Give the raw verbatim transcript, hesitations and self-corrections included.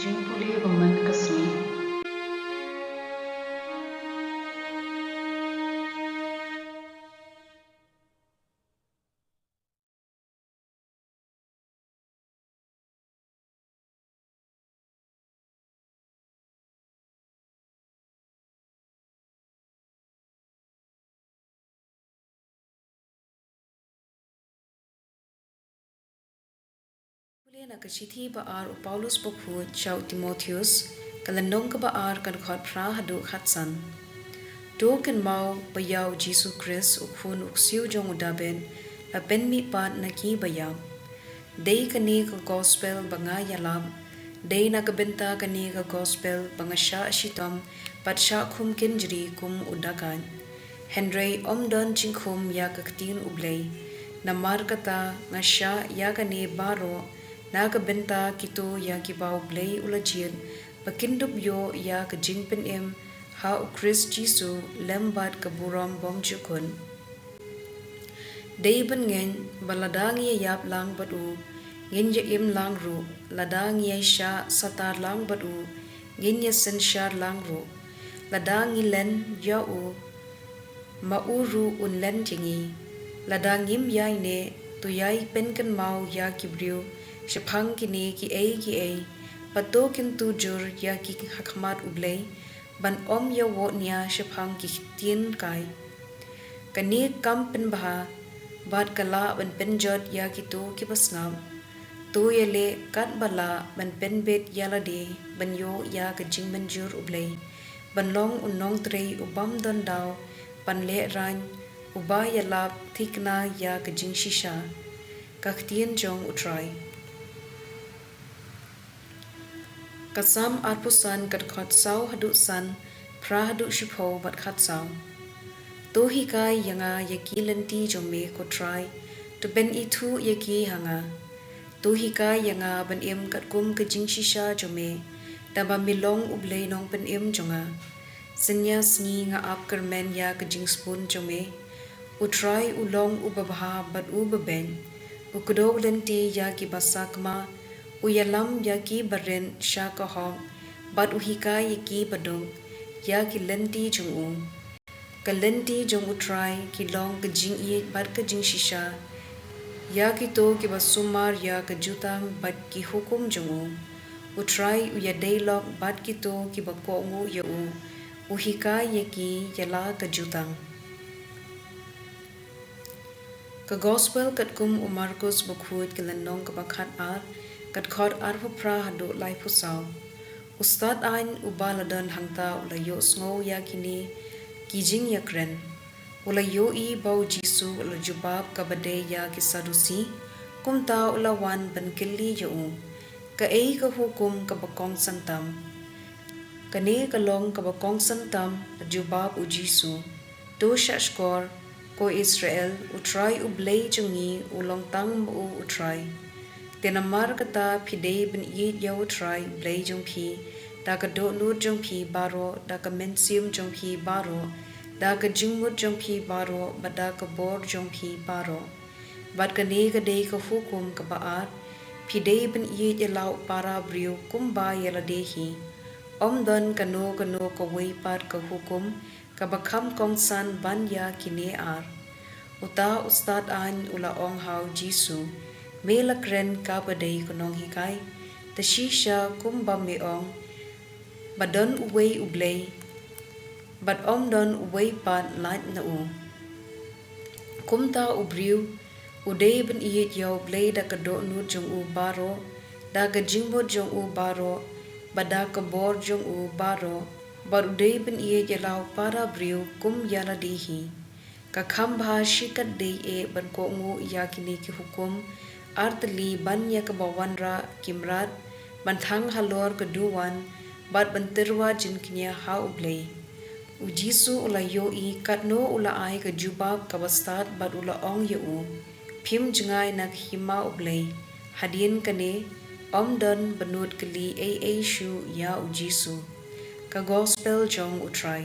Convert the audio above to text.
Jingpule ba man ka sngi. Pule na ka shithi ba ar u Paulus bakhuid sha u Timotheus, ka lynnong kaba ar, ka dkhot phra haduh khatsan. To kynmaw ba ïa u Jisu Khrist, u khun u ksiew jong u Dabid, la pynmih pat na ki ba ïap. Dei kane ka gospel ba nga ïalap, dei na ka bynta kane ka gospel ba nga shah shitom bad shah khum kynjri kum u dakaid. Hynrei ym don jingkhum ïa ka ktien U Blei. Namar kata nga shah ïa kane baroh na ka bynta kito ïa kiba U Blei u la jied, ba kin dup ïoh ïa ka jingpynim ha u Khrist Jisu lem bad ka burom bymjukut. Dei ban ngeit ba lada ngi ïa ïap lang bad u, ngin ïa im lang ruh, lada ngi ïa shah satar lang bad u, ngin ïa synshar lang ruh, lada ngi len ïa u, ma u ruh un len ïa ngi. Lada ngim ïaineh, to ïai pynkynmaw ïa ki briew shaphang kine kiei kiei, bad to kyntu jur ïa ki ha khmat U Blei, ban ym ïa wohnia shaphang ki ktien kai. Kane kam pynbha bad ka lah ban pynjot ïa kito kiba sngap. To ïaleh katba lah ban pynbit ïa lade ban ïoh ïa ka jingmynjur U Blei, ban long u nongtrei u bym don daw ban lehraiñ, uba ïalap thikna ïa ka jingshisha. Ka ktien jong U Trai. Ka Salm arphew san, ka dkhot saw haduh san, phra haduh shiphew bad khatsaw. To hikai ïa nga ïa ki lynti jong me, ko Trai, to pynithuh ïa ki ha nga. To hikai ïa nga ban im katkum ka jingshisha jong me, da ba me long U Blei nongpynim jong nga. Synñia sngi nga ap kyrmen ïa ka jingsbun jong me. U Trai u long uba bha bad uba beit, u kdew lynti ïa kiba sakma, u ïalam ïa kiba rit sha ka hok, bad u hikai ïa kiba duk ïa ki lynti jong u. Ki lynti jong U Trai ki long ka jingïeit bad ka jingshisha ïa kito kiba sumar ïa ka jutang bad ki hukum jong u. U Trai u ïadei lok bad kito kiba kohnguh ïa u, u hikai ïa ki ïa la ka jutang. Ka Gospel katkum u Markus bakhuid, ka lynnong kaba khatar, ka dkhot arphew phra haduh laiphew saw. U stad aiñ uba la don hangta u la ïohsngew ïa kine ki jingïakren. U la ïohi ba u Jisu u la jubab kaba dei ïa ki Sadusi, kumta u la wan ban kylli ïa u: Kaei ka hukum kaba kongsan tam? Kane ka long kaba kongsan tam, la jubab u Jisu. To shahshkor, ko Israel, U Trai U Blei jong ngi u long tang ma u U Trai. Te namar kata phi dei ban ïeit ïa U Trai U Blei jong phi da ka dohnud jong phi baroh, da ka mynsiem jong phi baroh, da ka jingmut jong phi baroh, bad da ka bor jong phi baroh. Bad kane ka dei ka hukum kaba ar: Phi dei ban ïeit ïa la u para briew kumba ïa lade hi. Ym don kano kano kawei pat ka hukum kaba kham kongsan ban ïa kine ar. Uta u stad aiñ u la ong ha u Jisu: Me la kren kaba dei, ko nonghikai, te shisha kumba me ong ba don uwei U Blei, bad ym don uwei pat lait na u. Kumta u briew u dei ban ïeit ïa U Blei da ka dohnud jong u baroh, da ka jingmut jong u baroh, bad da ka bor jong u baroh, bad u dei ban ïeit ïa la u para briew kum ïa lade hi. Ka kham bha shikatdei eh ban kohnguh ïa kine ki hukum, ar tylli ban ïa kaba wanrah ki mrad, ban thang halor ka duwan, bad ban tyrwa jingkñia ha U Blei. U Jisu u la ïohi katno u la ai ka jubab kaba stad bad u la ong ïa u: Phim jngai na ka hima U Blei. Hadien kane ym don ba nud kylli ei ei shuh ïa u Jisu. Ka Gospel jong U Trai.